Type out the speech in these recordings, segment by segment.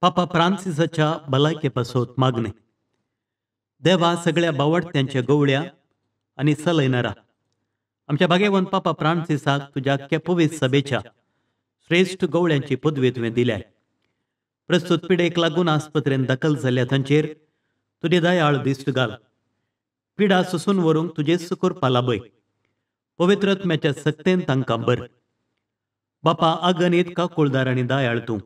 पापा फ्रांसिसाच्या भलायके पासत मागणें. देवा सगळ्या बावडत्यांच्या गवळ्या आनी सलयनारा आमच्या भागेवन पापा फ्रांसिसाक तुज्या केपोवीस सभेच्या श्रेश्ठ गवळ्यांची पदवी तुवें दिल्या. प्रस्तुत पिडेक लागून आस्पत्रेन दाखल जाल्ल्या तांचेर तुजी दयाळ दिश्ट घाल. पिडा सोसून व्हरूंक तुजेच करपा लाभय. पवित्र आत्म्याच्या सक्तेन तांकां बर. बापा अगणीत काकुळदार आनी दयाळ तूं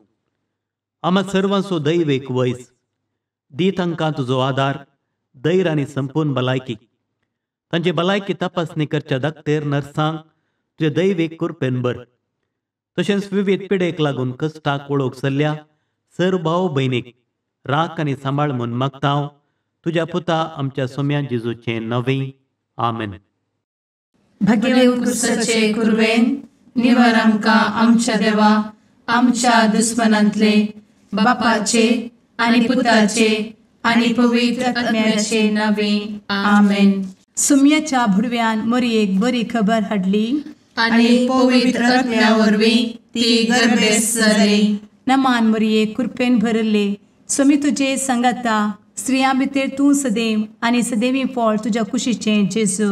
आमा सर्वांचो दैवेक वयस दी. तांकां तुजो आदार, धैर्य आनी संपूर्ण भलायकी. तांची भलायकी तपासणी करच्या दाक्तेर नर्सांक तुजे दैवीक कृपेन बर. तशेंच विविध पिडेक लागून कश्टाक वळख चल्ल्या सर भाव भयणीक राख आनी सांबाळ म्हूण मागता हांव तुज्या पुता आमच्या सोम्या जेजूचें नवें. आमेन. भगेवन क्रिस्ताचे कुर्वेन निवर आमकां आमच्या देवा आमच्या दुस्मनांतले बापाचे आनी पुताचे आनी पवित्र आत्म्याचे नवे. आमेन. सुम्याच्या भुडव्यान मोरयेक बरी खबर हाडली आनी पवित्र आत्म्या वरवीं ती गर्भेस्त जाली. नमान मोरये, कृपेन भरले, स्वामी तुजे संगाता, स्त्रियां भितर तूं सदैव आनी सदैवी फळ तुज्या कुशीचें जेजू.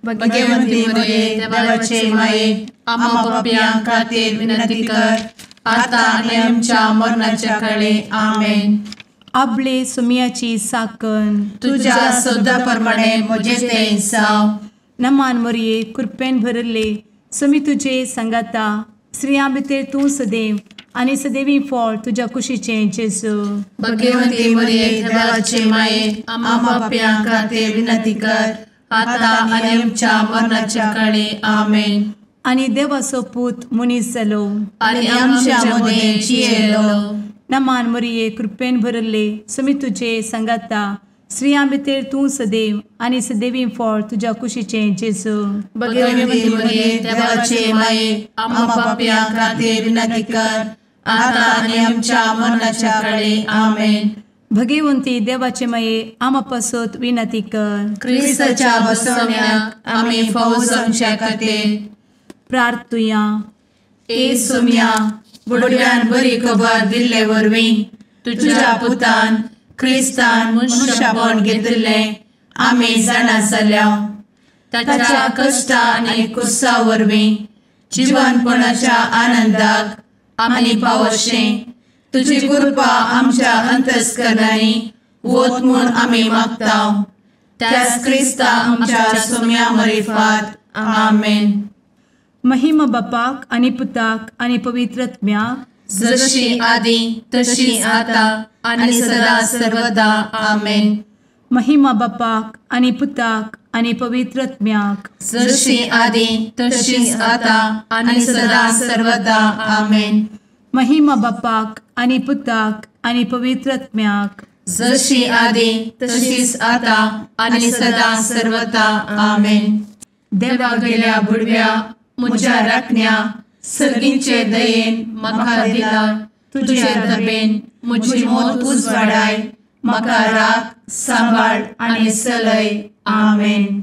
भगवंती मोरये, देवाचे माये, आम्हा पाप्यां खातीर विनंती कर आता आनी आमच्या मरणाच्या काळे. आमेन. आपले सुम्याची साकन तुज्या सदा प्रमाणे म्हजें तें जावं. नमान मोरये, कृपेन भरले, स्वामी तुजे संगाता, स्त्रियां भितर तूं सदैव आनी सदैवी फळ तुज्या कुशीचें जेजू. भगवंती मोरये, देवाचे माये, आम्हा पाप्यां खातीर विनंती कर आता आनी आमच्या मरणाच्या काळे. आमेन. आनी देवाचो पूत मनीस जालो आनी आमच्या मदें जियेलो. नमान मोरये, कृपेन भरले, स्वामी तुजे संगाता, स्त्रियां भितर तूं सदैव आनी सदैवी फळ तुज्या कुशीचें जेजू. भगवंती मोरये, देवाचे माये, आम्हा पाप्यां खातीर विनंती कर आता आनी आमच्या मरणाच्या काळे. आमेन. भगवंती देवाचे माये, आम्हा पासत विनंती कर. क्रिस्ताच्या बसवण्याक आमी फावो जावच्या खातीर प्रार्थुया. ए सोम्या, बुडव्यान बरी खबर दिल्ले वरवीं तुज्या पुतान क्रिस्तान मनुष्यपण घेतिल्लें आमी जाणा जाल्या. ताच्या कश्टा आनी कुर्सा वरवीं जिवनपणाच्या आनंदाक आमी पावशें तुजी कृपा आमच्या अंतस्करणांनी वत म्हूण आमी मागता. त्याच क्रिस्ता आमच्या सोम्या मरिफात. आमेन. महिमा बापाक आनी पुताक आनी पवित्र आत्म्याक, जशी आदी तशी आता आनी सदा सर्वदा. आमेन. महिमा बापाक आनी पुताक आनी पवित्र आत्म्याक, जशी आदी तशी आता आनी सदा सर्वदा. आमेन. महिमा बापाक आनी पुताक आनी पवित्र आत्म्याक, जशी आदी तशीच आता आनी सदा सर्वदा. आमेन. देवा गेल्या बुडव्या म्हज्या राखण्या सर्गींचे दयेन म्हाका दिला तुजे दबेन म्हजी मोत उजवाडाय म्हाका राख सांबाळ आनी सलय. आमेन.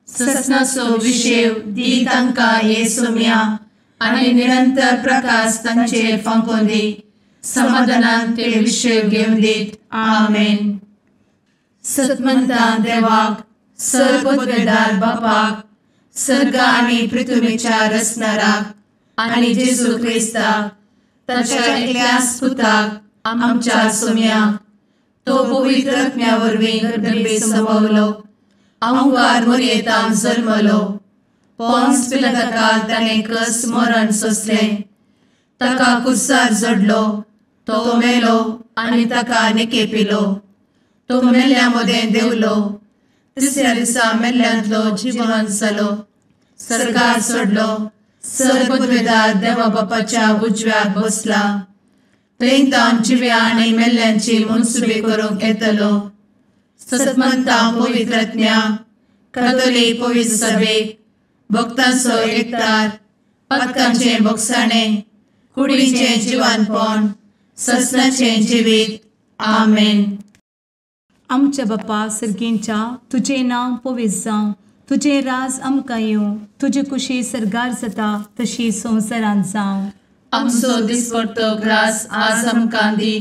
ससनाचो विशेव दी तांकां हे सोम्या आनी निरंतर प्रकाश तांचेर फांकोवन दी. समाधानान ते विशेव घेवन दीत. आमेन. सतमंता देवाक, सर्वपदवेदार बापाक, सर्ग आनी पृथ्वीच्या रचणाराक आनी जेजू क्रिस्ताक ताच्या एकल्याच पुताक आमच्या सोम्याक, तो पवित्र आत्म्या वरवीं गर्भे संभवलो, अहंकार मोरयेतान जल्मलो, पोन्स पिलाताकाल ताणें कस मरण सोंसलें, ताका कुर्सार जडलो, तो मेलो आनी ताका निकेपिलो, तो मेल्ल्या मदें देंवलो, तिसऱ्या दिसा मेल्ल्यांतलो जिवन जालो, सर्गार सोडलो, सर्वपदवेदार देवा बापाच्या उजव्याक बसला, थंय तावन जिव्या आनी मेल्ल्यांची मनसुबी करूंक येतलो. सतमंता पवित्र आत्म्या, कातोलीक पवित्र सभेक, भक्तांचो एकतार, पातकांचें भोगसाणें, कुडीचें जिवानपण, ससनाचें जिवीत. आमेन. आमच्या बापा सर्गींच्या, तुजें नांव पवित्र जावं, तुजें राज आमकां येवं, तुजी कुशी सर्गार जाता तशी संवसारांत जावं. आमचो दिसपडतो ग्रास आज आमकां दी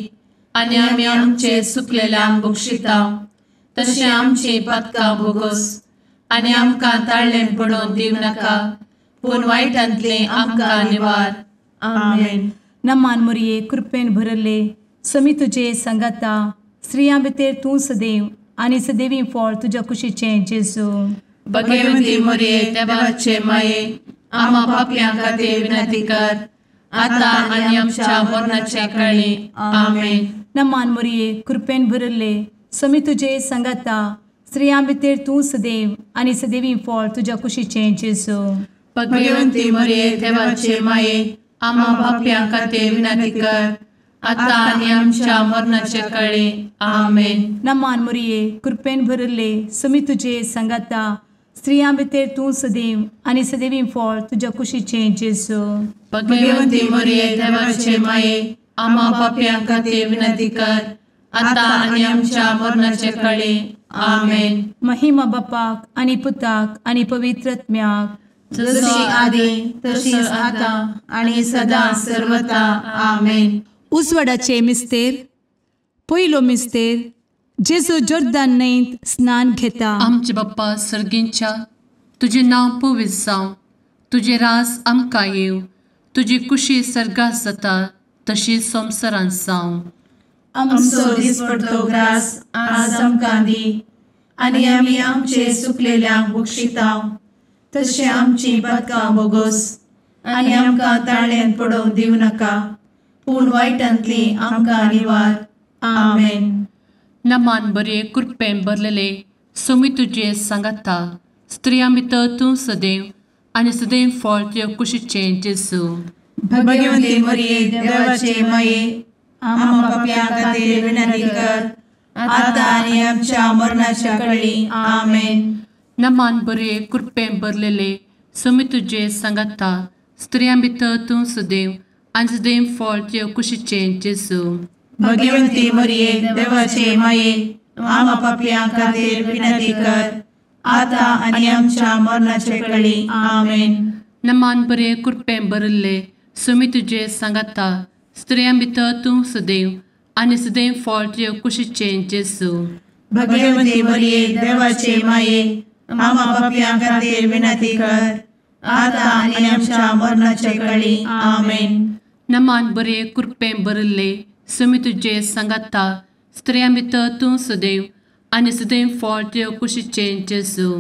आनी आमी आमचे सुकलेल्यांक बक्षिता तशें आमची पातकां भोगोस आनी आमकां ताळ्ळें पडोवन दिवं नाका पूण वायटांतलें आमकां निवार. आमेन. नमान मोरये कृपेन भरले समी तुजे संगाता स्त्रियां भितर तूं सदैव आनी सदैवी फळ तुज्या कुशीचें जेजू. भगवती मोरये देवाचे माये आमा पापयां खातीर विनंती कर आतां आनी आमच्या मरणाच्या काळी. आमेन. नमान मोरये कृपेन भरले समी तुजे संगाता स्त्रियां भितर तूं सदैव आनी सदैवी फळ तुज्या कुशीचें जेजू. भगवती मोरये देवाचे माये आमा पापयां खातीर विनंती कर आतां आनी आमच्या मरणाच्या काळी. आमेन. नमान मोरये कृपेन भरले समी तुजे संगाता स्त्रियां भितर तूं सदैव आनी सदैवी फळ तुज्या कुशीचें जेजू. भगवती मोरये देवाचे माये आमा पापयां खातीर विनंती कर आतां आनी आमच्या मरणाच्या काळी. आमेन. महिमा बापाक आनी पुताक आनी पवित्र आत्म्याक जशी आदी तशीच आतां आनी सदां सर्वता. आमेन. उजवाडाचे मिस्तेर. पयलो मिस्तेर जेजू जोर्दान न्हंयत स्नान घेता. आमचे बाप्पा सर्गींच्या तुजें नांव पवित्र जावं, तुजें राज आमकां येवं, तुजी कुशी सर्गात जाता तशी संवसारांत जावं. आमचो दिसपडतो ग्रास आज आमकां दी आनी आमी आमचे सुकलेल्यांक बक्षिता तशें आमची पातकां भोगोस आनी आमकां ताळ्यांत पडोवन दिवं नाका पूण वायटांतली आमकां निवार. आमेन. नमान बरे कृपेन भरलेले सोमी तुजे सांगाता स्त्रियां भितर तूं सदैव आनी सदैव फळ तुज्या कुशीचें जेजू. भगवती मोरये देवाचे माये आमा पापयां खातीर विनंती कर आतां आनी आमच्या मरणाच्या काळी. आमेन. नमान बरे कृपेन भरलेले सोमी तुजे सांगाता स्त्रियां भितर तूं सदैव आनी सदैव फळ तुज्या कुशीचें जेजू. भगवती मोरये देवाचे माये आमा पापयां खातीर विनंती कर आतां आनी आमच्या मरणाच्या काळी. आमेन. नमान बरे कृपेन भरलेले सोमी तुजे सांगाता स्त्रियां भितर तूं सदैव आनी सदैव फळ तुज्या कुशीचें जेजू. भगवती मोरये देवाचे माये आमा पापयां खातीर विनंती कर आतां आनी आमच्या मरणाच्या काळी. आमेन. नमान बरे कृपेन भरलेले सोमी तुजे सांगाता स्त्रियां भितर तूं सदैव आनी सदैव फळ तुज्या कुशीचें जेजू.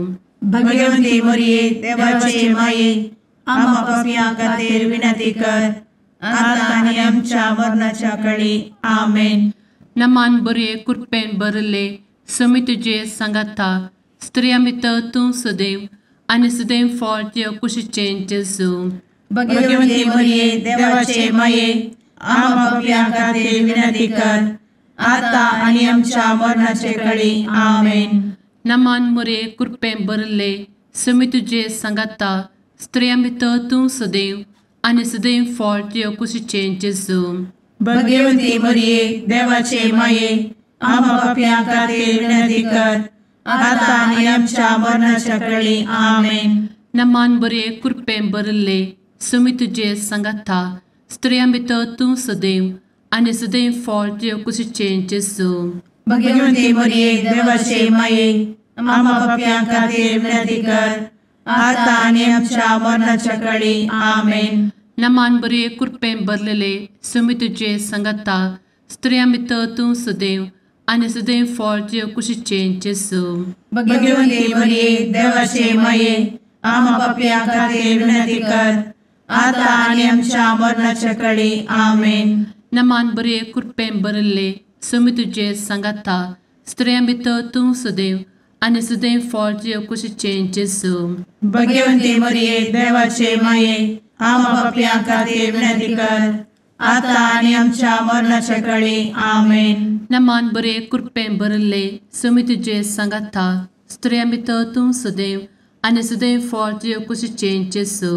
भगवती मोरये देवाचे माये आमा पापयां खातीर विनंती कर आतां आनी आमच्या मरणाच्या काळी. आमेन. नमान बरे कृपेन भरलेले सोमी तुजे सांगाता स्त्रियां भितर तूं सदैव आनी सदैव फळ तुज्या कुशीचें जेजू. भगवती मोरये देवाचे माये आमा पापयां खातीर विनंती कर आतां आनी आमच्या मरणाच्या काळी. आमेन. नमान मोरये कृपेन भरलेले सोमी तुजे सांगाता स्त्रियां भितर तूं सदैव आनी सदैव फळ तुज्या कुशीचें जेजू. भगवती मोरये देवाचे माये आमा पापयां खातीर विनंती कर आतां आनी आमच्या मरणाच्या काळी. आमेन. नमान बरे कृपेन भरलेले सोमी तुजे सांगाता स्त्रियां भितर तूं सदैव आनी सदैव फळ तुज्या कुशीचें जेजू. भगवती मोरये देवाचे माये आमा पापयां खातीर विनंती कर आतां आनी आमच्या मरणाच्या काळी. आमेन. नमान बरे कृपेन भरलेले सोमी तुजे सांगाता स्त्रियां भितर तूं सदैव आनी सदैव फळ तुज्या कुशीचें जेजू. भगवती मोरये देवाचे माये आमा पापयां खातीर विनंती कर आतां आनी आमच्या मरणाच्या काळी. आमेन. नमान बरे कृपेन भरलेले सोमी तुजे सांगाता स्त्रियां भितर तूं सदैव आनी सदैव फळ तुज्या कुशीचें जेजू. भगवती मोरये देवाचे माये आमा पापयां खातीर विनंती कर आतां आनी आमच्या मरणाच्या काळी. आमेन. नमान बरे कृपेन भरलेले सोमी तुजे सांगाता स्त्रियां भितर तूं सदैव आनी सदैव फळ तुज्या कुशीचें जेजू.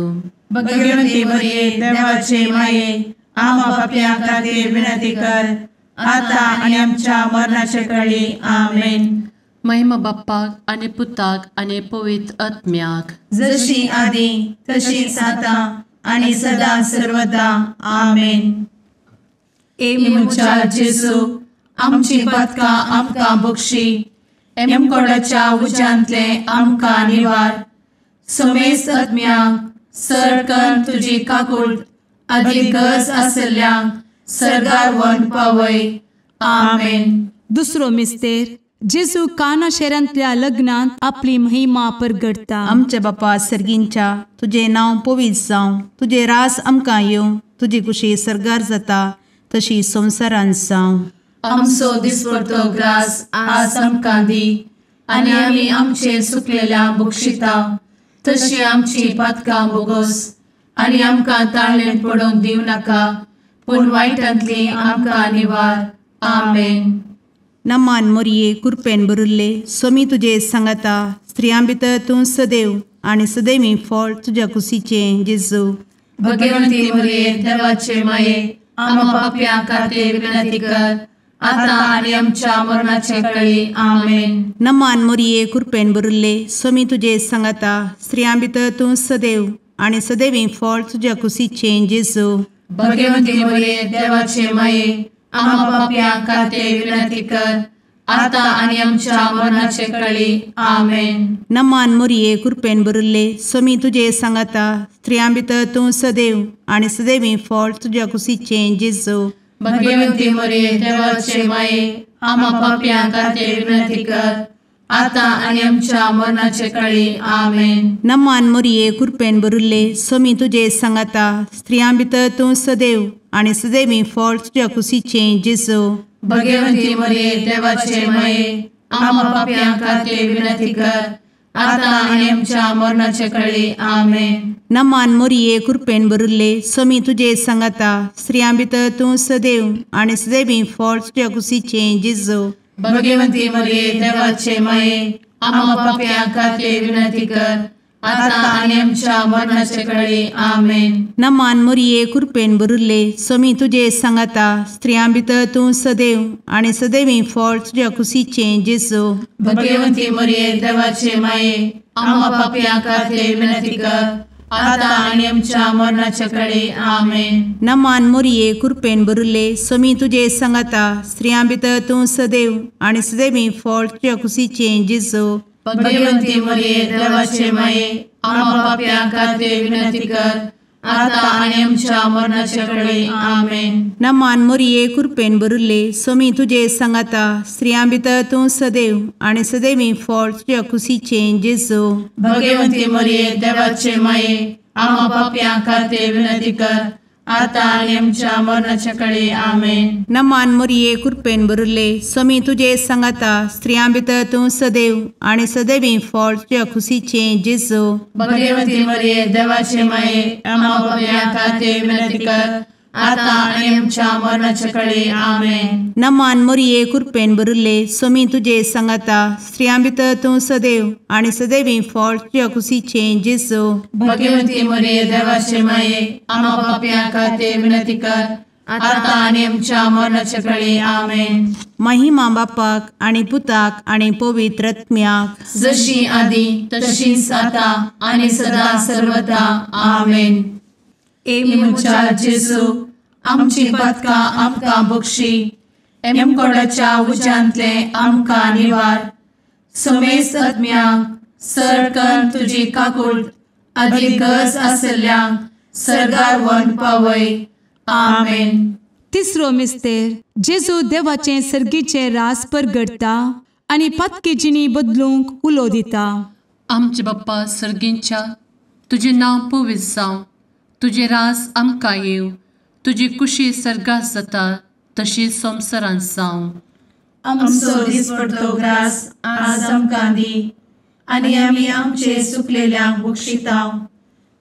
भगवती मोरये देवाचे माये आमा पापयां खातीर विनंती कर आतां आनी आमच्या मरणाच्या काळी. आमेन. महिमा बाप्पाक आनी पुताक आनी पवित्र आत्म्याक जशी आदी तशीच आतां आनी सदां सर्वदा. आमेन. ए म्हज्या जेजू, आमची पातकां आमकां बक्षी, एमकोडाच्या उज्यांतले आमकां निवार. समेस्त आत्म्यांक सरकन तुजी काकूट आदी गरज आसल्ल्यांक सर्गार व्हरून पावय. आमेन. दुसरो मिस्तेर जेजू काना शहरांतल्या लग्नांत आपली महिमा परगटता. आमच्या बापा सर्गींच्या, तुजें नांव पवित्र जावं, तुजें रास आमकां येवं, तुजी कुशी सर्गार जाता तशी संवसारांत जावं. आमचो दिसपडतो ग्रास आज आमकां दी आनी आमी आमचे सुकलेल्या बक्षिता तशी आमची पातकां बोगोस आनी आमकां ताळणेंत पडोवंक दिवं नाका, पूण वायटांतली आमकां निवार. आमेन. नमान मोरये, कुरपेन भरिल्ले, सोमी तुजे सांगाता, स्त्रियां भितर तूं सदैव आनी सदैवी फळ तुज्या कुशीचें जेजू. भगवंती मोरये, देवाचे माये, आमा पापयां खातीर विनंती कर, आतां आनी आमच्या मरणाचे कळी. आमेन. नमान मोरये, कुरपेन भरिल्ले, सोमी तुजे सांगाता, स्त्रियां भितर तूं सदैव आनी सदैवी फळ तुज्या कुशीचें जेजू. भगवंती मोरये, देवाचे माये, आमा पापयां खातीर विनंती कर, आतां आनी आमच्या मरणाचे कळी. आमेन. नमान मोरये, कुरपेन भरिल्ले, सोमी तुजे सांगाता, स्त्रियां भितर तूं सदैव आनी सदैवी फळ तुज्या कुशीचें जेजू. भगवंती मोरये, देवाचे माये, आमा पापयां खातीर विनंती कर, आतां आनी आमच्या मरणाचे कळी. आमेन. नमान मोरये, कुरपेन भरिल्ले, सोमी तुजे सांगाता, स्त्रियां भितर तूं सदैव आनी सदैवी फळ तुज्या कुशीचें जेजू. भगवंती मोरये, देवाचे माये, आमा पापयां खातीर विनंती कर, आतां आनी आमच्या मरणाचे कळी. आमेन. नमान मोरये, कुरपेन भरिल्ले, सोमी तुजे सांगाता, स्त्रियां भितर तूं सदैव आनी सदैवी फळ तुज्या कुशीचें जेजू. भगवंती मोरये, देवाचे माये, आमा पापयां खातीर विनंती कर, आतां आनी आमच्या मरणाचे कळी. आमेन. नमान मोरये, कुरपेन भरिल्ले, सोमी तुजे सांगाता, स्त्रियां भितर तूं सदैव आनी सदैवी फळ तुज्या कुशीचें जेजू. भगवंती मोरये, देवाचे माये, आमा पापयां खातीर विनंती कर, आतां आनी आमच्या मरणाचे कळी. आमेन. नमान मोरये, कुरपेन भरिल्ले, सोमी तुजे सांगाता, स्त्रियां भितर तूं सदैव आनी सदैवी फळ तुज्या कुशीचें जेजू. भगवंती मोरये, देवाचे माये, आमा पापयां खातीर विनंती कर, आतां आनी आमच्या मरणाचे कळी. आमेन. नमान मोरये, कुरपेन भरिल्ले, सोमी तुजे सांगाता, स्त्रियां भितर तूं सदैव आनी सदैवी फळ तुज्या कुशीचें जेजू. भगवंती मोरये, देवाचे माये, आमा पापयां खातीर विनंती कर, आतां आनी आमच्या मरणाचे कळी. आमेन. नमान मोरये, कुरपेन भरिल्ले, सोमी तुजे सांगाता, स्त्रियां भितर तूं सदैव आनी सदैवी फळ तुज्या कुशीचें जेजू. भगवंती मोरये, देवाचे माये, आमा पापयां खातीर विनंती कर, आतां आनी आमच्या मरणाचे कळी. आमेन. नमान मोरये, कुरपेन भरिल्ले, सोमी तुजे सांगाता, स्त्रियां भितर तूं सदैव आनी सदैवी फळ तुज्या कुशीचें जेजू. भगवंती मोरये, देवाचे माये, आमा पापयां खातीर विनंती कर, आतां आनी आमच्या मरणाचे कळी. आमेन. महिमा बापाक आनी पुताक आनी पवित्र आत्म्याक, जशी आदी तशीच आतां आनी सदां सर्वदा. आमेन. ए म्हज्या जेजू, आमची पातकां आमकां बक्षी, एमकोडाच्या उज्यांतले आमकां निवार. समेस्त आत्म्यांक सरकन तुजी काकूट आदी गरज आसल्ल्यांक सर्गार व्हरून पावय. आमेन. तिसरो मिस्तेर जेजू देवाचें सर्गीचें रास परगटता आनी पातकी जिणी बदलूंक उलो दिता. आमचे बाप्पा सर्गींच्या, तुजें नांव पवित्र जावं, तुजें रास आमकां येवं, तुजी कुशी सर्गात जाता तशी संवसारांत जावं. आमचो दिसपडतो ग्रास आज आमकां दी आनी आमी आमचे सुकलेल्यांक बक्षिता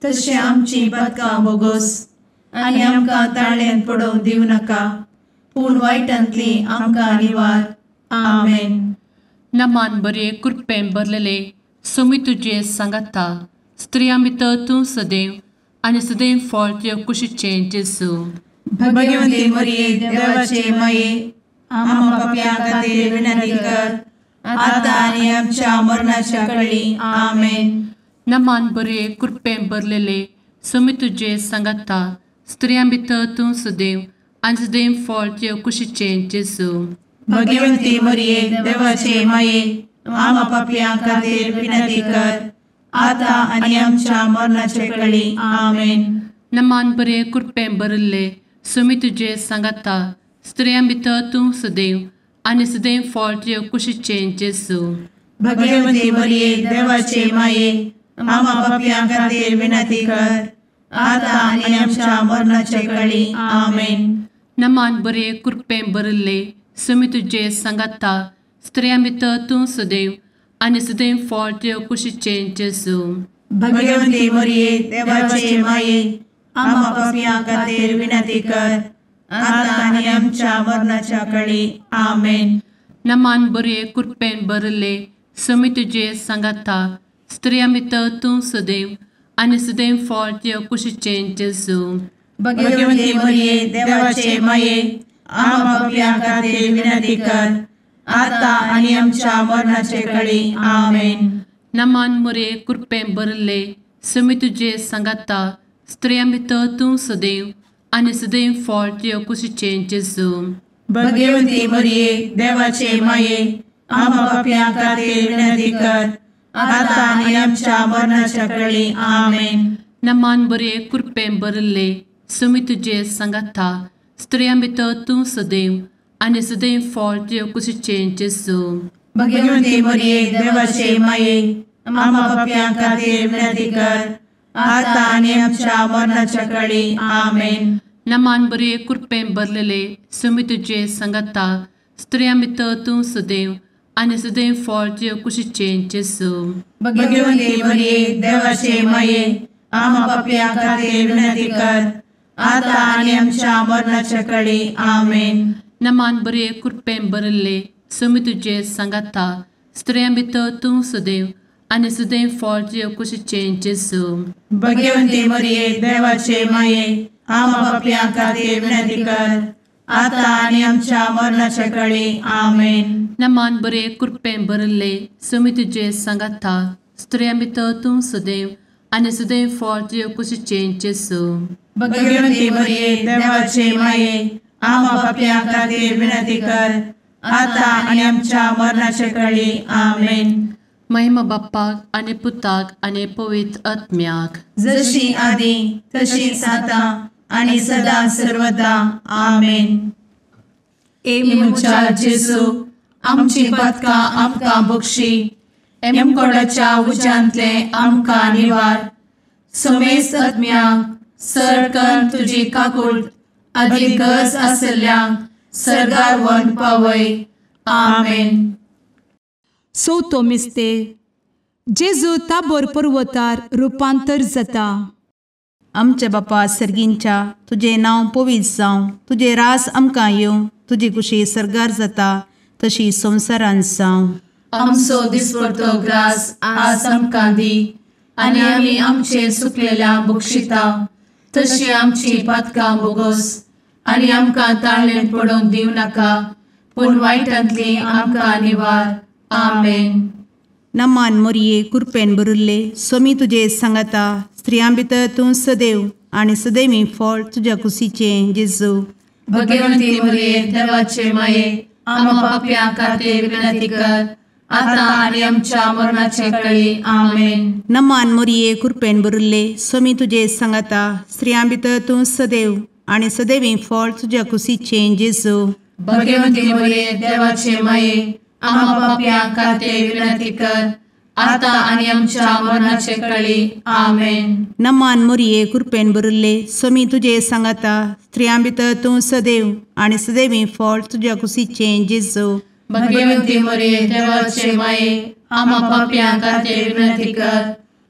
तशें आमची पातकां बोगोस आनी आमकां ताळ्यांत पडोवंक दिवं नाका, पूण वायटांतली आमकां निवार. आमेन. नमान बरे कृपेन भरलेले, सोमी तुजे सांगाता, स्त्रियां भितर तूं सदैव आनी सदैव फळ तुज्या कुशीचें जेजू. भगवंती मरिये, देवाचे माये, आमा पापयां खातीर विनंती कर, आतां आनी आमच्या मरणाच्या कळी. आमेन. नमान बरे कृपेन भरलेले, सोमी तुजे सांगाता, स्त्रियां भितर तूं सुदैव आनी सुदैव फळ तुजे कुशीचें जेजू. भगवंती मरिये देवाचे माये, आमा पापयां खातीर विनंती कर, आतां आनी आमच्या मरणाचे कळी. आमेन. नमान बरे कृपेन भरिल्ले, सोमी तुजे सांगाता, स्त्रियां भितर तूं सुदैव आनी सुदैव फळ तुजे कुशीचें जेजू. भगवंती मरिये देवाचे माये, आमा पापयां खातीर विनंती कर, आतां आनी आमच्या मरणाचे कळी. आमेन. नमान बरे कृपेन भरिल्ले, सोमी तुजे सांगाता, स्त्रियां भितर तूं सुदैव आनी सुदैव फळ तुजे कुशीचें जेजू. भगवंती मरिये देवाचे माये, आमा पापयां खातीर विनंती कर, आतां आनी आमच्या मरणाच्या कळी. आमेन. नमान बरे कृपेन भरिल्ले, सोमी तुजे सांगाता, स्त्रियां भितर तूं सुदैव आनी सुदैव फळ तुजे कुशीचें जेजू. भगवंती मरिये देवाचे माये, आमा पापयां खातीर विनंती कर, आतां आनी आमच्या मरणाचे कळी. आमेन. नमान मरिये कृपेन भरिल्ले, सोमी तुजे सांगाता, स्त्रियां भितर तूं सुदैव आनी सुदैव फळ तुजे कुशीचें जेजू. भगवंती मरिये देवाचे माये, आमा पापयां खातीर विनंती कर, आतां आनी आमच्या मरणाच्या कळी. आमेन. नमान बरे कृपेन भरिल्ले, सोमी तुजे सांगाता, स्त्रियां भितर तूं सदैव आनी सदैव फळ तुजे कुशीचें जेजू. भगवंती मरिये देवाचे माये, आमा पापयां खातीर विनंती कर, आतां आनी आमच्या मरणाच्या कळी. आमेन. नमान बरे कृपेन भरलेले, सोमी तुजे सांगाता, स्त्रियां भितर तूं सदैव आनी सदैव फळ तुजे कुशीचें जेजू. भगवंती मरिये देवाचे माये, आमा पापयां खातीर विनंती कर, आतां आनी आमच्या मरणाच्या कळी. आमेन. नमान बरे कृपेन भरिल्ले, सोमी तुजे सांगाता, स्त्रियां भितर तूं सदैव आनी सदैव फळ तुजे कुशीचें जेजू. भगवंती मरिये देवाचे माये, आमा पापयां खातीर विनंती कर, आतां आनी आमच्या मरणाच्या कळी. आमेन. नमान बरे कृपेन भरिल्ले, सोमी तुजे सांगाता, स्त्रियां भितर तूं सदैव आनी सदैव फळ तुजे कुशीचें जेजू. भगवंती मरिये देवाचे माये, आमा पापयां खातीर विनंती कर, आतां आनी आमच्या मरणाच्या कळी. आमेन. महिमा बाप्पाक आनी पुताक आनी पवित्र आत्म्याक, जशी आदी तशीच आतां आनी सदा सर्वदा. आमेन. ए म्हज्या जेजू, आमची पातकां आमकां बक्षी, एमकोडाच्या उज्यांतले आमकां निवार, समेस्त आत्म्यांक सरकन तुजी काकूट आदी गरज आशिल्ल्यांक सर्गार व्हरून पावय. आमेन. चवथो मिस्तेर, जेजू ताबोर पर्वतार रुपांतर जाता. आमच्या बापा सर्गींच्या, तुजें नांव पवित्र जावं, तुजें रास आमकां येवं, तुजी कुशी सर्गार जाता तशी संवसारांत जावं. आमचो दिसपडतो ग्रास आज आमकां दी, आनी आमी आमचे सुकलेल्या बक्षिता तशी आमची पातकां बोगोस, आनी आमकां ताळणेंत पडोवंक दिवं नाका, पूण वायटांतली आमकां निवार. आमेन. नमान मोरये कृपेन भरिल्ले, सोमी तुजे सांगाता, स्त्रियां भितर तूं सदैव आनी सदैवी फळ तुज्या कुशीचें जेजू. भगवंती मोरये देवाचे माये, आमा पापयां खातीर विनंती कर, आतां आनी आमच्या मरणाचे कळी. आमेन. नमान मोरये कृपेन भरिल्ले, सोमी तुजे सांगाता, स्त्रियां भितर तूं सदैव आनी सदैवी फळ तुज्या कुशीचें जेजू. भगवंती मोरये देवाचे माये, आमा पापयां खातीर विनंती कर, आतां आनी आमच्या मरणाचे कळी. आमेन. नमान मोरये कृपेन भरिल्ले, सोमी तुजे सांगाता, स्त्रियां भितर तूं सदैव आनी सदैवी फळ तुज्या कुशीचें जेजू. भगवंती मोरये देवाचे माये, आमा पापयां खातीर विनंती कर,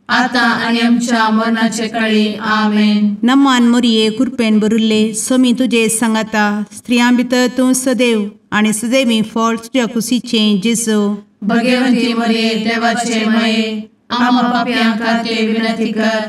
आतां आनी आमच्या मरणाचे कळी. आमेन. नमान मोरये कृपेन भरिल्ले, सोमी तुजे सांगाता, स्त्रियां भितर तूं सदैव आनी सदैवी फळ तुज्या कुशीचें जेजू. भगवंती मोरये देवाचे माये, आमा पापयां खातीर विनंती कर,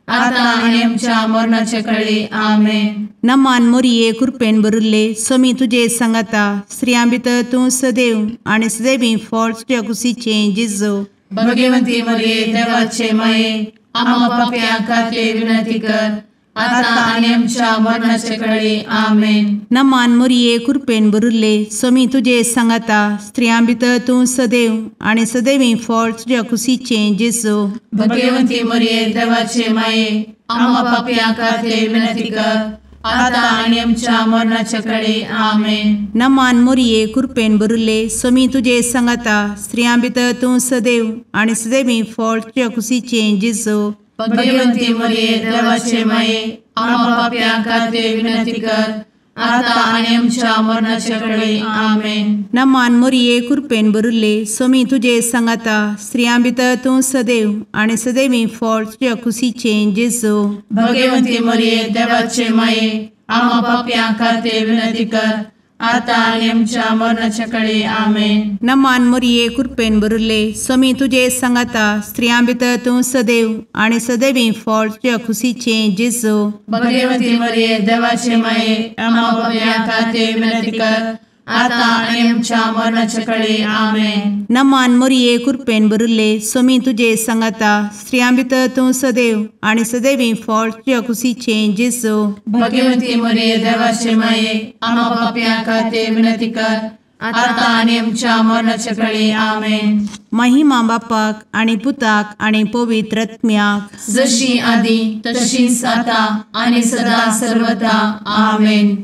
आतां आनी आमच्या मरणाचे कळी. आमेन. नमान मोरये कृपेन भरिल्ले, सोमी तुजे सांगाता, स्त्रियां भितर तूं सदैव आनी सदैवी फळ तुज्या कुशीचें जेजू. भगवंती मोरये देवाचे माये, आमा पापयां खातीर विनंती कर आतां आनी आमच्या मरणाचे कळे. आमेन. नमान मोरये कृपेन भरिल्ले स्वामी तुजे सांगाता, स्त्रियां भितर तूं सदैव आनी सदैवी फळ तुज्या कुशीचें जेजू. भगवंती मोरये देवाचे माये आमा पापयां खातीर विनंती कर आतां आनी आमच्या मरणाचे कळे. आमेन. नमान मोरये कृपेन भरिल्ले स्वामी तुजे सांगाता, स्त्रियां भितर तूं सदैव आनी सदैवी फळ तुज्या कुशीचें जेजू. भगवंती मोरये देवाचे माये आमा पापयां खातीर विनंती कर आतां आनी आमच्या मरणाचे कळे. आमेन. नमान मोरये कृपेन भरिल्ले स्वामी तुजे सांगाता, स्त्रियां भितर तूं सदैव आनी सदैवी फळ तुज्या कुशीचें जेजू. भगवंती मोरये देवाचे माये आमा पापयां खातीर विनंती कर आतां आनी आमच्या मरणाचे कळे. आमेन. नमान मोरये कृपेन भरिल्ले स्वामी तुजे सांगाता, स्त्रियां भितर तूं सदैव आनी सदैवी फळ तुज्या कुशीचें जेजू. भगवंती मोरये देवाचे माये आमा पापयां खातीर विनंती कर आतां आनी आमच्या मरणाचे कळे. आमेन. नमान मोरये कृपेन भरिल्ले स्वामी तुजे सांगाता, स्त्रियां भितर तूं सदैव आनी सदैवी फळ तुज्या कुशीचें जेजू. भगवंती मोरये देवाचे माये आमा पापयां खातीर विनंती कर आतां आनी आमच्या मरणाचे कळे. आमेन. महिमा बापाक आनी पुताक आनी पवित्र आत्म्याक, जशी आदी तशीच आतां आनी सदा सर्वदा. आमेन.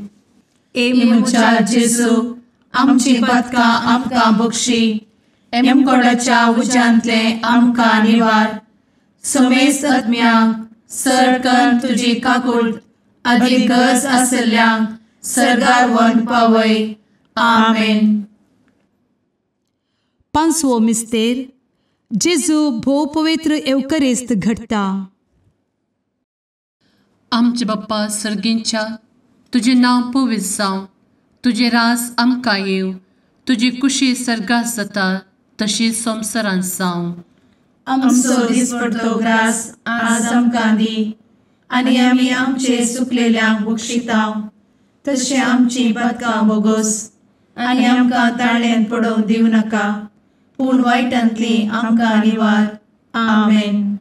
ए म्हज्या जेजू आमची पातकां आमकां बक्षी, एमकोडाच्या उज्यांतले आमकां निवार, समेस्त आत्म्यांक सरकन तुजी काकूट आदी गरज आशिल्ल्यांक सर्गार व्हरून पावय. आमेन. पांचवो मिस्तेर जेजू भोव पवित्र एवकरिस्त घडटा. आमचे बाप्पा सर्गींच्या, तुजें नांव पवित्र जावं, तुजें राज आमकां येवं, तुजी कुशी सर्गात जाता तशी संवसारांत जावं. आमचो दिसपडतो ग्रास आज आमकां दी आनी आमी आमचे चुकलेल्यांक बक्षितांव तशें आमची पातकां बोगोस आनी आमकां ताळ्यांत पडोवंक दिवं नाका, पूण वायटांतली आमकां निवार. आमेन.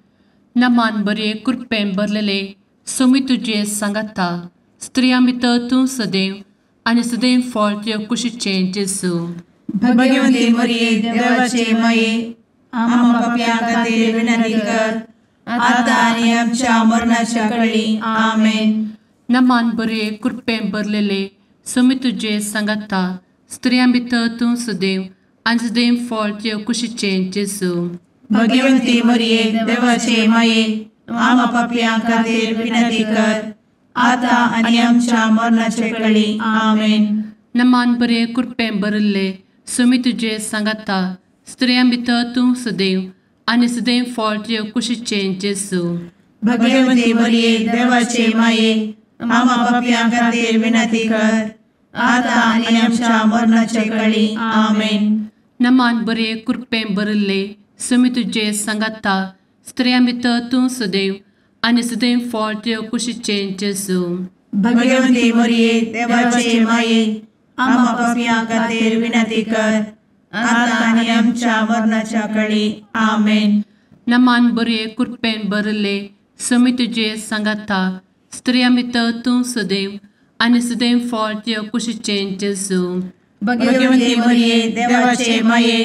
नमान बरे कृपेन भरलेले स्वामी तुजे सांगाता, स्त्रियां भितर तूं सदैव आनी सदैव फळ तुज्या कुशीचें जेजू. भगवंती मोरये देवाचे माये आमा पापयां खातीर विनंती कर आतां आनी आमच्या मरणाच्या कळी. आमेन. नमान बरे कृपेन भरलेले स्वामी तुजे सांगाता, स्त्रियां भितर तूं सदैव आनी सदैव फळ तुज्या कुशीचें जेजू. भगवंती मोरये देवाचे माये आमा पापयां खातीर विनंती कर आतां आनी आमच्या मरणाचे कळी. आमेन. नमान बरे कृपेन भरिल्ले स्वामी तुजे सांगाता, स्त्रियां भितर तूं सदैव आनी सदैव फळ तुज्या कुशीचें जेजू. भगवंती मोरये देवाचे माये आमा पापयां खातीर विनंती कर आतां आनी आमच्या मरणाचे कळी. आमेन. नमान बरे कृपेन भरिल्ले स्वामी तुजे सांगाता, स्त्रियां भितर तूं सदैव आनी सदैव फळ तुज्या कुशीचें जेजू. भगवंती मोरये देवाचे माये आमा पापयां खातीर विनंती कर आतां आनी आमच्या मरणाच्या कळी. आमेन. नमान बरे कृपेन भरिल्ले स्वामी तुजे सांगाता, स्त्रियां भितर तूं सदैव आनी सदैव फळ तुज्या कुशीचें जेजू. भगवंती मोरये देवाचे माये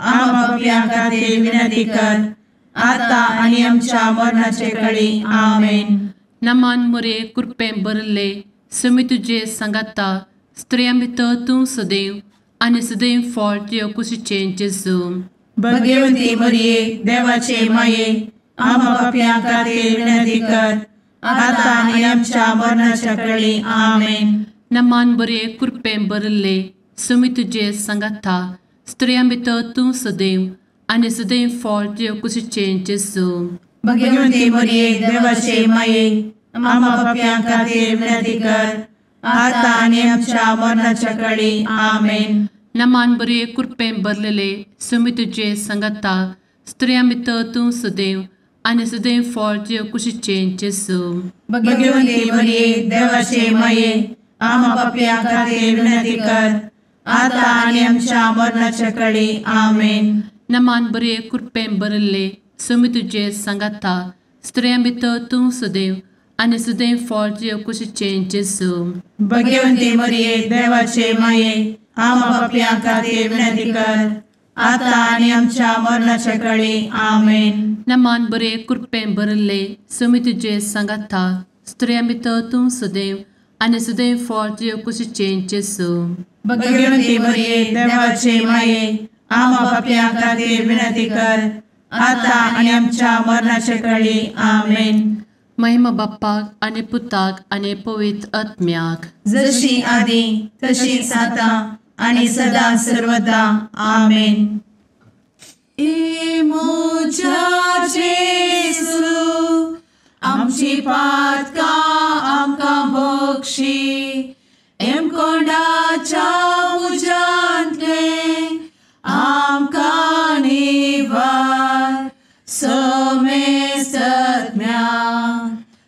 आमा पापयां खातीर विनंती कर आतां आनी आमच्या मरणाचे कळी. आमेन. नमान मोरये कृपेन भरिल्ले स्वामी तुजे सांगाता, स्त्रियां भितर तूं सदैव आनी सदैव फळ तुज्या कुशीचें जेजू. भगवंती मोरये देवाचे माये आमा पापयां खातीर विनंती कर आतां आनी आमच्या मरणाच्या कळी. आमेन. नमान बरे कृपेन भरिल्ले स्वामी तुजे सांगाता, स्त्रियां भितर तूं सदैव आनी सदैव फळ तुज्या कुशीचें जेजू. भगवंती मोरये देवाचे माये आमा पापयां खातीर विनंती कर आतां आनी आमच्या मरणाच्या कळी. आमेन. नमान बरे कृपेन भरलेले स्वामी तुजे सांगाता, स्त्रियां भितर तूं सदैव आनी सदैव फळ तुज्या कुशीचें जेजू. भगवंती मोरये देवाचे माये आमा पापयां खातीर विनंती कर आतां आनी आमच्या मरणाच्या कळी. आमेन. नमान बरे कृपेन भरिल्ले स्वामी तुजे सांगाता, स्त्रियां भितर तूं सदैव आनी सदैव फळ तुजे कुशीचें जेजू. भगवंती मरिये देवाचे माये, आमा पापयां खातीर विनंती कर, आतां आनी आमच्या मरणाच्या कळी. आमेन. नमान बरे कृपेन भरिल्ले, स्वामी तुजे सांगाता, स्त्रियां भितर तूं सदैव आनी सदैव फळ तुजे कुशीचें जेजू. भगवंती मरिये देवाचे माये, आमा पापयां खातीर विनंती कर, आतां आनी आमच्या मरणाच्या कळी. आमेन. महिमा बाप्पाक आनी पुताक आनी पवित्र आत्म्याक, जशी आदी तशीच आतां आनी सदा सर्वदा. आमेन. ए म्हज्या जेजू, आमची पातकां आमकां बक्षी, एमकोंडाच्या उज्यांतले आमकां निवार, समेस्तज्ञा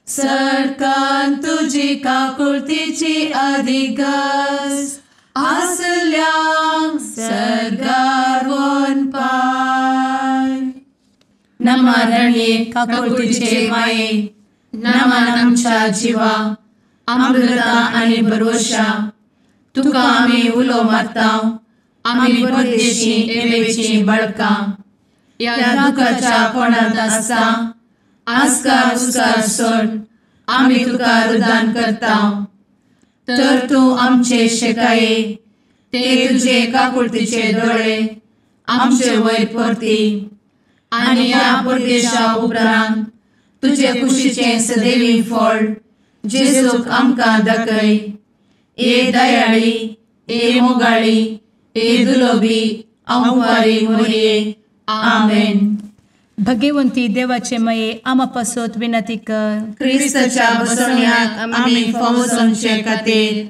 सरकान तुजी काकुळतीची अधिगस आसल्यांक सर्गार वनपाय. नमरणये काकुळतीचे माये, नमन आमच्या जिवा, अमृता आनी भरवशा, तुका आमी उलो मारता, आमी परदेशी एवेची बळकां, ह्या दुखाच्या कोणांत आसता आस्कार उस्कार सोड आमी तुका रुदान करता, तर तूं आमचे शेकाये ते तुजे काकुळतीचे दोळे आमचे वयर परती, आनी ह्या परदेशा उपरांत तुजे कुशीचें सदैवी फळ जेजूक आमकां दाखय. ए दयाळी, ए मोगाळी, ए दुलोबी अंवारी मोरये. आमेन. भगवंती देवाचे माये, आमा पासत विनंती कर. क्रिस्ताच्या बसवण्याक आमी फावो जावचे खातीर.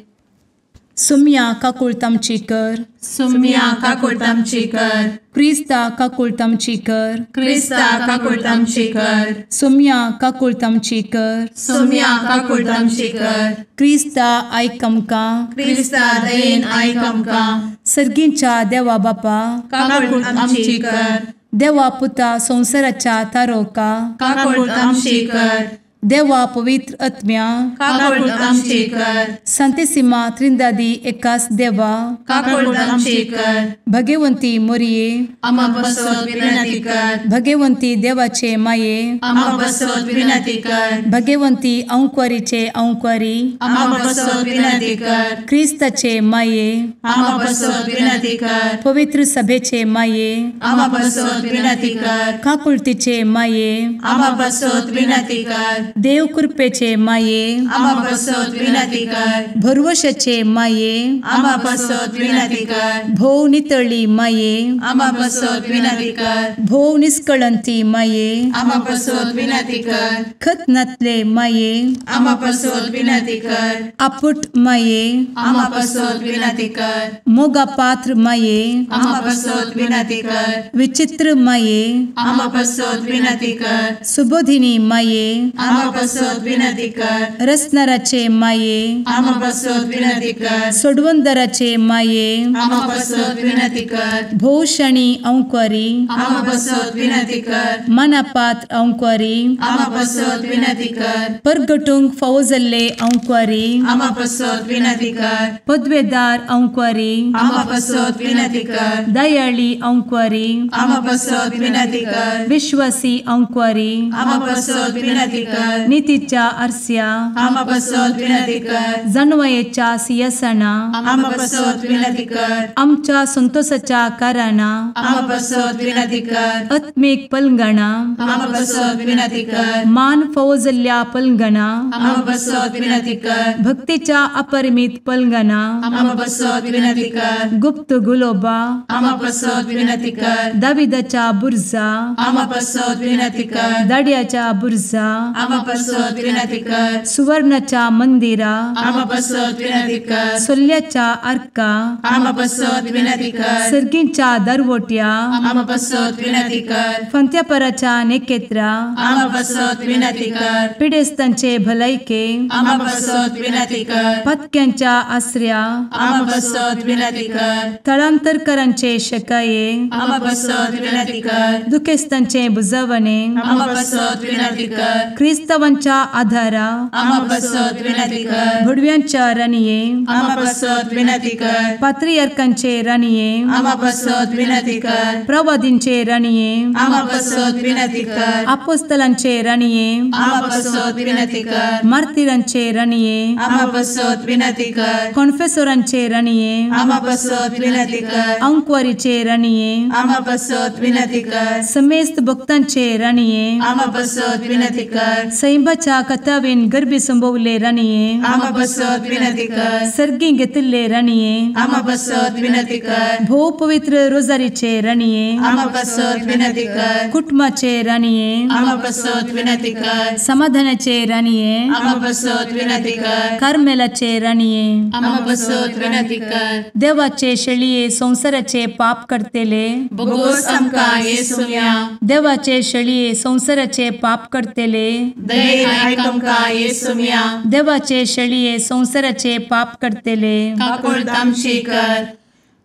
सुम्या काकुळट आमची कर. सुम्या काकुळट आमची कर. क्रिस्ता काकुळट आमची कर. क्रिस्ता काकुळट आमची कर. सुम्या काकुळट आमची कर. सुम्या काकुळट आमची कर. क्रिस्ता आयक आमकां. क्रिस्ता दयेन आयक आमकां. सर्गींच्या देवा बापा, काकुळट आमची कर. देवा पुता संवसाराच्या तारोका, काकुळट आमची कर. देवा पवित्र आत्म्या, काकुळट आमची कर. संतेसिमा त्रिंदादी एकास देवा, काकुळट आमची कर. भगवंती मोरये, आमा पासत विनंती कर. भगवंती देवाचे माये, आमा पासत विनंती कर. भगवंती अंकुरीचे अंकुरी, आमा पासत विनंती कर. क्रिस्ताचे माये, आमा पासत विनंती कर. पवित्र सभेचे माये, आमा पासत विनंती कर. काकुळतीचे माये, आमा पासत विनंती कर. देव कृपेचे माये, आमा पासत विनंती कर. भरवशाचे माये, आमा पासत विनंती कर. भोव नितळी माये, आमा पासत विनंती कर. भोव निष्कळंती माये, आमा पासत विनंती कर. खतनातले माये, आमा पासत विनंती कर. आपुट माये, आमा पासत विनंती कर. मोगा पात्र माये, आमा पासत विनंती कर. विचित्र माये, आमा पासत विनंती कर. सुबोधिनी माये, आमा पासत विनंती कर. रसनाराचे माये, आमा पासत विनंती कर. सोडवंदराचे माये, आमा पासत विनंती कर. भोवशणी अंकुरी, आमा पासत विनंती कर. मनापात्र अंकुरी, आमा पासत विनंती कर. परगटूंक फावो जाल्ले अंकुरी, आमा पासत विनंती कर. पदवेदार अंकुरी, आमा पासत विनंती कर. दयाळी अंकुरी, आमा पासत विनंती कर. विश्वासी अंकुरी, आमा पासत विनंती कर. नितीच्या आरस्या, आमा पासत विनंती कर. जानवयेच्या सिंहासना, आमा पासत विनंती कर. आमच्या संतोषाच्या कारणा, आमा पासत विनंती कर. आत्मीक पलंगणा, आमा पासत विनंती कर. मान फावो जाल्ल्या पलंगणा, आमा पासत विनंती कर. भक्तीच्या अपरिमित पलंगणा, आमा पासत विनंती कर. गुप्त गुलोबा, आमा पासत विनंती कर. दाविदाच्या बुर्जा, आमा पासत विनंती कर. दाड्याच्या बुर्जा, आमा पासत विनंती कर। सुवर्णाच्या मंदिरा आमा पासत विनंती कर। सोल्याच्या आर्का आमा पासत विनंती कर। सर्गींच्या दरवोट्या आमा पासत विनंती कर। फंत्यापराच्या नेकेत्रा आमा पासत विनंती कर। पिडेस्तांचे भलायके आमा पासत विनंती कर। पत्क्यांच्या आसऱ्या आमा पासत विनंती कर। थळांतरकरांचे शकाये आमा पासत विनंती कर। दुखेस्तांचे बुजवणे आमा पासत विनंती कर। क्रिस्तावांच्या आधारा आमा पासत विनंती कर। भुडव्यांच्या राणये आमा पासत विनंती कर। पात्रियार्कांचे राणये आमा पासत विनंती कर। प्रवादींचे राणये आमा पासत विनंती कर। अपोस्तलांचे राणये आमा पासत विनंती कर। मार्तीरांचे राणये आमा पासत विनंती कर। कॉन्फेसोरांचे राणये आमा पासत विनंती कर। अंकवारीचे राणये आमा पासत विनंती कर। समेस्त भक्तांचे राणये आमा पासत विनंती कर। सैंबाच्या कथावेन गर्भी संभवले राणये आमा पासत विनंती कर। सर्गी घेतिल्ले राणये आमा पासत विनंती कर। भोव पवित्र रोजारीचे राणये आमा पासत विनंती कर। कुटुंबाचे राणये आमा पासत विनंती कर। समाधानाचे राणये आमा पासत विनंती कर। कार्मेलाचे राणये आमा पासत विनंती कर। देवाचे शेळये संसाराचे पाप करतेले बोगोस आमकां येसुम्या। देवाचे शेळये संसाराचे पाप करतेले दयेन आयक आमकां येसुम्या। देवाचे शेळये संसाराचे पाप करतेले काकूळत आमची कर।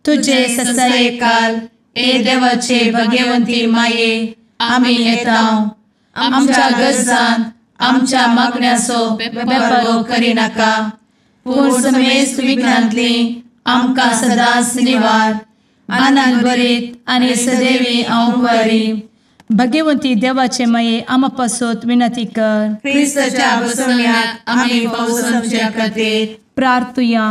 तुझे ससायेकाल ए देवाचे भगवंती माये आमी येता आमच्या गरजांत आमच्या मागण्याचो बेपारो करिनाका, पूण समेस्त विघ्नांतली आमकां सदांच निवार। आनंद भरीत आनी सदैवी अंकुरी भगवंती देवाचे माये आमा पासत विनंती कर। क्रिस्ताच्या बसवण्यात आमी पावस आमच्या खातीर प्रार्थुया।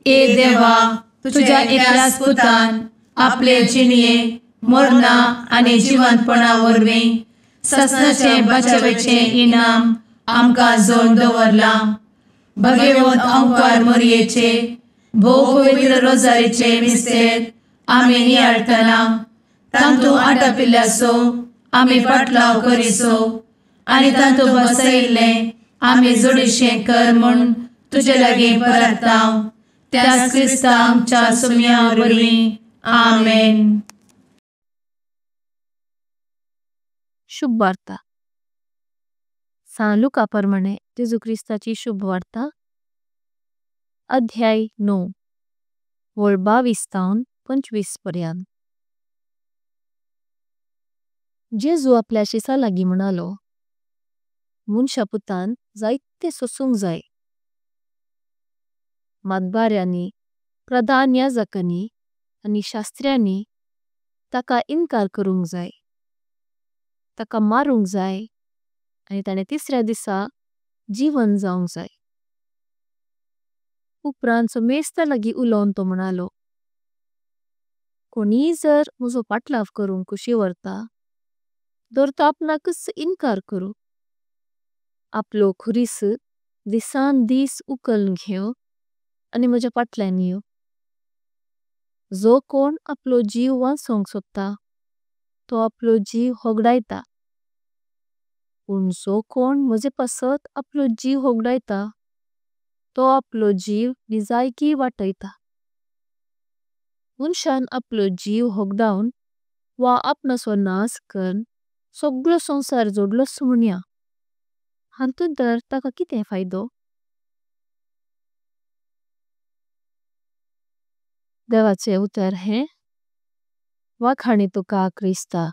ए देवा, तुझ्या एकल्याच पुतान आपले जिणये मरणा आनी जिवंतपणा वरवीं ससनाचे बचावेचे इनाम आमकां जोडून दवरलां। भगवंत अंकार मोरयेचे भोव पवित्र रोजारीचे मिस्तेर आमी नियाळटना तांतू आटापिल्ल्याचो आमी फाटलाव करिसो आनी तांतू बसयिल्लें आमी जोडीशें कर म्हूण तुजे लागीं परताव त्याच क्रिस्ता आमच्या सुम्या वरवीं आमेन। शुभ वार्ता। सान लुका परमाणे जेजू क्रिस्ताची शुभ वार्ता अध्याय 9 वळ 22 तावन 25 पर्यंत। जेजू आपल्या शिसा लागी म्हणालो, मनशा पुतान जायते सोसूंक जाय। मातबार्यांनी, प्रधान याजकांनी आनी शास्त्र्यांनी ताका इनकार करूंक जाय, ताका मारूंक जाय आनी ताणे तिसऱ्या दिसा जीवन जावंक जाय। उपरांत समेस्ता लागी उलोवन तो म्हणालो, कोणीय जर म्हजो पाटलाव करूंक कुशी वर्ता दर तो आपणाकच इनकार करूं, आपलो खुरीस दिसान दिस उकल घेव आनी म्हज्या पाटल्यान येव। जो कोण आपलो जीव वांचोंक सोदता तो आपलो जीव होगडायता, पण जो कोण म्हजे पासत आपलो जीव होगडायता तो आपलो जीव निजायकी वाटायता। मनशान आपलो जीव होगडावन वा आपणाचो नास करन सगळो संसार जोडलोस म्हुणया, हांतून तर ताका कितें फायदो? देवाचे उतर हें वाखाणी तुका क्रिस्ता।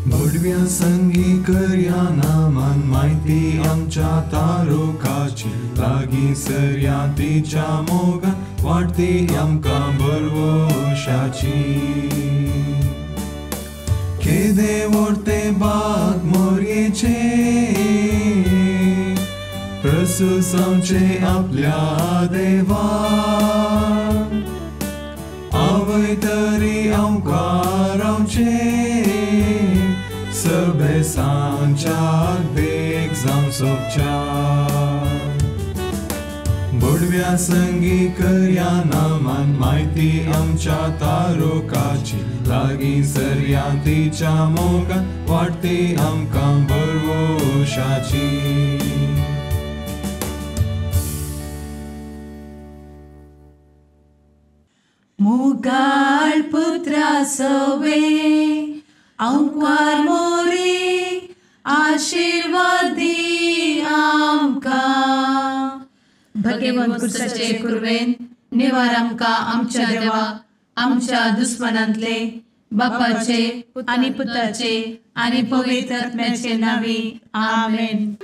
भडव्या संगी करया नामान माहिती आमच्या तारुकाची लागी सरया तिच्या मोगान वाडती आमकां बरवशाची। केदे व्हडते बाग मोरयेचे प्रसूस आमचे आपल्या देवान आवय तरी आमकां रावचें। सभेसांच्या देख जावं सोबच्या बोडव्या संगी करया नामान म्हायती आमच्या तारुकाची लागीं सरया तिच्या मोगान वाडटी आमकां भरवशाची. मुगाळ पुत्रा सवे आंकवार मोरे आशीर्वाद दी आमकां. भगवंत कुर्साचे कुर्वेन निवार आमकां आमच्या देवा आमच्या दुस्मनांतले बापाचे आनी पुताचे आनी पवित्र आत्म्याचे नांवी आमेन.